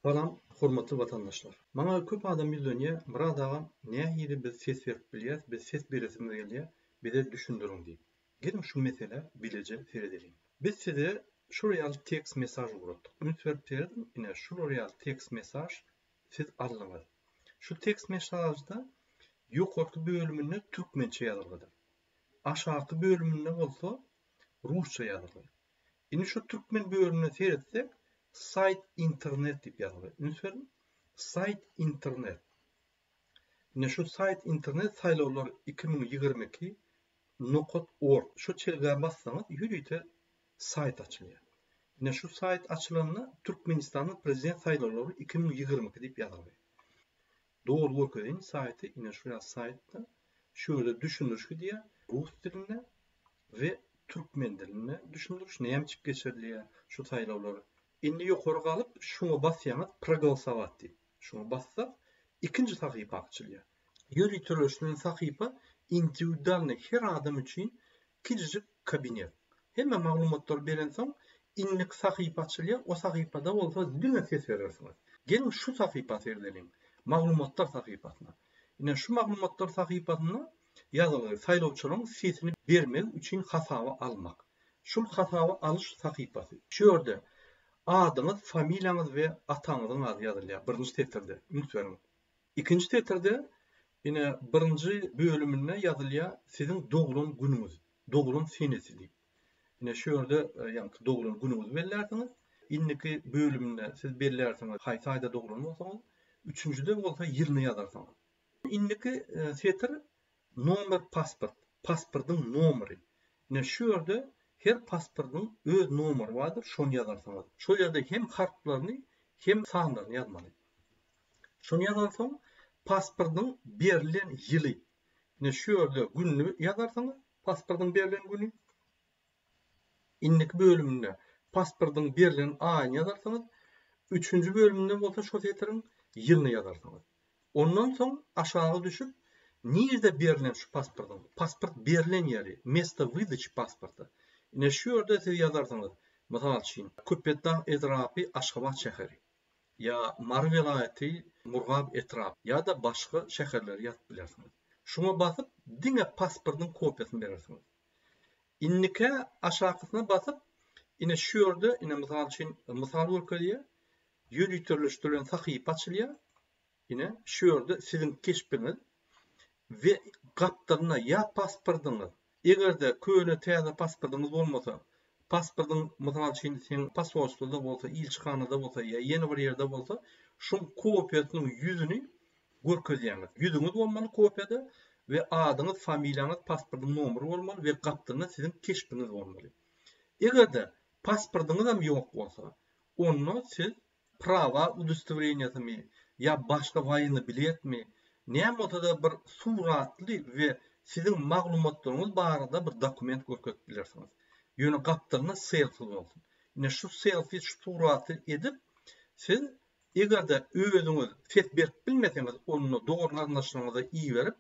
Salam hormatly watandaşlar. Maňa köp adam ýüzlenýär, Myrat agam nähili biz ses berip bilýäs, biz ses beresimiz gelýär, bize düşündiriň diýip. Geliň şu meselä bileje seredeliň. Biz size şular ýaly tekst mesaj ugratdyk. Üns berip serediň, ine şular ýaly tekst mesaj siz aldyňyz. Şu tekst mesajda ýokarky bölüminde türkmençe ýazylgydyr. Aşaky bölüminde bolsa rusça ýazylgy. Indi şu türkmen bölümine seretsek, saýt internet diýip ýazylgy. Üns beriň, saýt internet. Ine şu saýt internet saýlawlar 2022 nokat org. Şu çelgä bassaňyz ýörite saýt açylýar. Ine şu saýt açylanda Türkmenistanyň prezident saýlawlary 2022 diýip ýazylgy. Dogry görkezeýin saýty ine şu ýa saýtda şu ýerde düşündiriş gidýär rus dilinde we türkmen dilinde düşündiriş näme üçin geçirilýär şu saýlawlar. Indi ýokary galyp şuňa basýaňyz progolosowat diýip. Şuňa bassak ikinji sahypa açylýar. Ýöriteleşdirilen sahypa indiwidualnyý her adam üçin Kiçijik kabinet. Hemme maglumatlary berensoň, indiki sahypa açylýar, o sahypada bolsa diňe ses berersiňiz. Geliň şu sahypa seredeliň, maglumatlar sahypasyna. Ine şu maglumatlar sahypasynda ýazylgy saýlawçylaryň sesini bermegi üçin hasaba almak. Şul hasaba alyş sahypasy. Şu ýerde adyňyz, familiýaňyz we ataňyzyň ady ýazylýar birinji setirde. Üns beriň. Ikinji setirde ine birinji bölüminde ýazylýar siziň doglan günüňiz, doglan senesi diýip. Ine şu ýerde ýaňky doglan günüňizi bellärsiňiz. Indiki bölüminde siz bellärsiňiz haýsy aýda doglan bolsaňyz. Üçünjide bolsa ýylyny ýazarsyňyz. Indiki setir nomer pasport, pasportyň nomeri. Ine şu ýerde her pasportyň öz nomeri bardyr, şony ýazarsyňyz. Şol ýerde hem harplaryny, hem sanlaryny ýazmaly. Şony ýazansoň, pasportyň berlen ýyly. Ine şu ýerde gününi ýazarsyňyz, pasportyň berlen güni. Indiki bölüminde pasportyň berlen aýyny ýazarsyňyz. Üçünji bölüminde bolsa şo setiriň ýylyny ýazarsyňyz. Ondan soň aşaga düşüp, nirde berlen şu pasportyň, pasport berlen ýeri, mesto wydaçi pasporta. Ine şu ýerde siz ýazarsyňyz, mysal üçin, Köpetdag etrapy, Aşgabat şäheri. Ýa Mary welaýaty Murgap etrap ýa-da başga şäherleri ýazyp bilersiňiz. Şuňa basyp diňe pasportyň kopiýasyny berersiňiz. Indikä aşakysyna basyp ine şu ýerde ine mysal üçin mysal görkezýär. Ýöriteleşdirilen sahypa açylýar. Ine, şu ýerde siziň keşbiňiz we gapdalynda ýa pasportyňyz, eger-de köne täze pasportyňyz bolmasa, pasportyň, mysal üçin, seň posolstwoda bolsa, ilçihanada bolsa ýa ýene bir ýerde bolsa, şoň kopiýasynyň ýüzüni görkezýäňiz. Ýüzüňiz bolmaly kopiýada we adyňyz, familiýaňyz, pasportyň nomeri bolmaly we gapdalynda siziň keşbiňiz bolmaly. Eger-de pasportyňyzam ýok bolsa, onda siz prawa udostowreniýasymy ýa başga woýennyý biletmi, näme bolsa-da bir suratly we siziň maglumatlaryňyz barada bir dokument görkezip bilersiňiz. Ýöne gapdalynda selfi bolsun. Ine şu selfi, şu suraty edip, siz eger-de özüňiz ses berip bilmeseňiz, onda dogan-garyndaşlaryňyza iberip,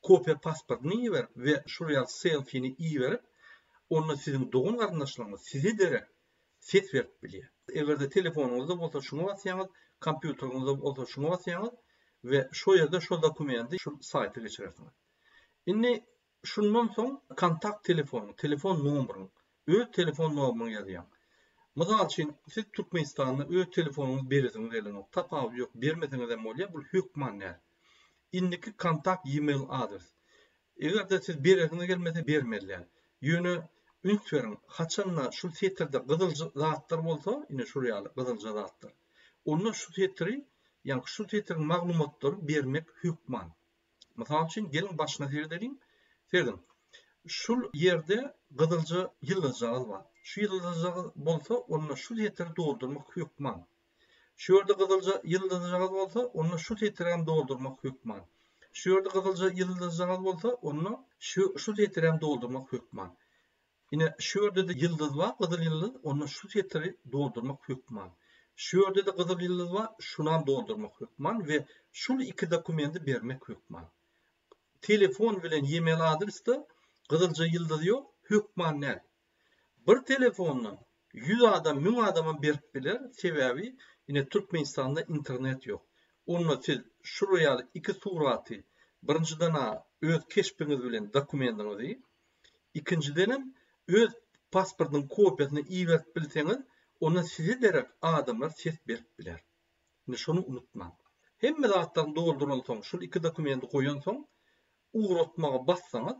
kopiýa pasportyny iberip we şul ýaly selfini iberip, onda siziň dogan-garyndaşlaryňyz size derek ses berip bilýär. Eger-de telefonyňyzda bolsa şuňa basýaňyz, kompýuteriňizde bolsa şuňa basýaňyz we şo ýerde şo dokumendi şu saýta geçirersiňiz. Indi şundan soň kontakt telefonyň, telefon nomeryň, öz telefon nomeryňy ýazýaň. Mysal üçin, siz Türkmenistanda öz telefonyňyzy beresiňiz gelenok, tapawudy ýok, bermeseňizem bolýar, bul hökman däl. Indiki kontakt e-mail adres. Eger-de siz beresiňiz gelmese bermeli däl. Ýöne üns beriň, haçanda şu setirde gyzylja zatlar bolsa, ine şul ýaly gyzylja zatlar. Onda şu setiri, ýagny şu setiriň maglumatlary bermek hökman. Mysal üçin, geliň başyna seredeliň. Serediň. Şul ýerde gyzylja ýyldyzjagaz bar. Şu ýyldyzjagaz bolsa, onda şu setiri doldurmak hökman. Şu ýerde gyzylja ýyldyzjagaz bolsa, onda şu setirem doldurmak hökman. Şu ýerde gyzylja ýyldyzjagaz bolsa, onda şu şu setirem doldurmak hökman. Ine, şu ýerde-de ýyldyz bar, gyzyl ýyldyz, onda şu setiri doldurmak hökman. Şu ýerde-de gyzyl ýyldyz bar, şunam doldurmak hökman we şul iki dokumenti bermek hökman. Telefon bilen e-mail adresde gyzylja ýyldyz ýok, hökman däl. Bir telefondan 100 adam, 1000 adamam berip biler, sebäbi Ine Türkmenistanda internet ýok. Onda siz şular ýaly iki suraty birinjiden-a öz keşbiňiz bilen dokumendiňizi, ikinjidenem öz pasportynyň kopiýasyny iberip bilseňiz, onda size derek adamlar ses berip biler. Indi şony unutmaň. Hemme zatlaryny dolduransoň, şul iki dokumendi goýansoň, ugratmaga bassaňyz,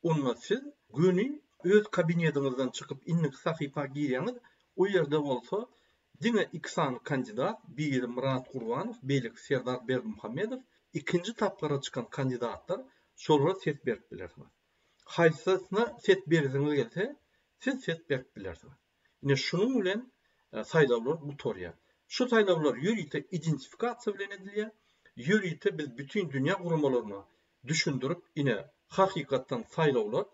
onda siz göni öz kabinetiňizden çykyp indiki sahypa girýäňiz, o ýerde bolsa diňe iki sany kandidat, biri Myrat Gurbanow, beýlekisi Serdar Berdimuhamedow, ikinji tapgyra çykan kandidatlar, şolara ses berip bilersiňiz. Haýsysyna ses beresiňiz gelse, siz ses berip bilersiňiz. Ine şunuň bilen saýlawlar gutarýar. Şu saýlawlar ýörite identifikasiýa bilen edilýär. Ýörite biz bütin dünýä guramalaryna düşündirip, ine hakykatdan saýlawlar,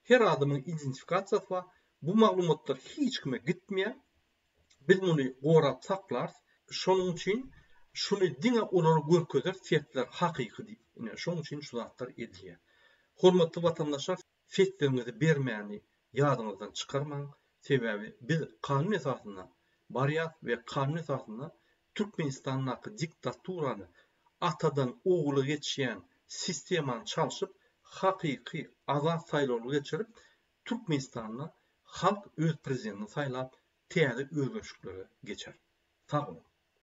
her adamyň identifikasiýasy bar. Bu maglumatlar hiç kime gitmeýär. Biz muny gorap saklarys. Şonuň üçin şuny diňe olara görkezeris sesler hakyky diýip. Ine şonuň üçin şu zatlar edilýär. Hormatly watandaşlar, Sesleriňizi bermäni ýadyňyzdan çykarmaň, sebäbi biz kanun esasynda barýas we kanun esasynda Türkmenistandaky diktaturany atadan ogula geçýän sistemany çalşyp hakyky azat saýlawlar geçirip Türkmenistanda halk öz prezidentini saýlap täze özgerişliklere geçer. Sag boluň.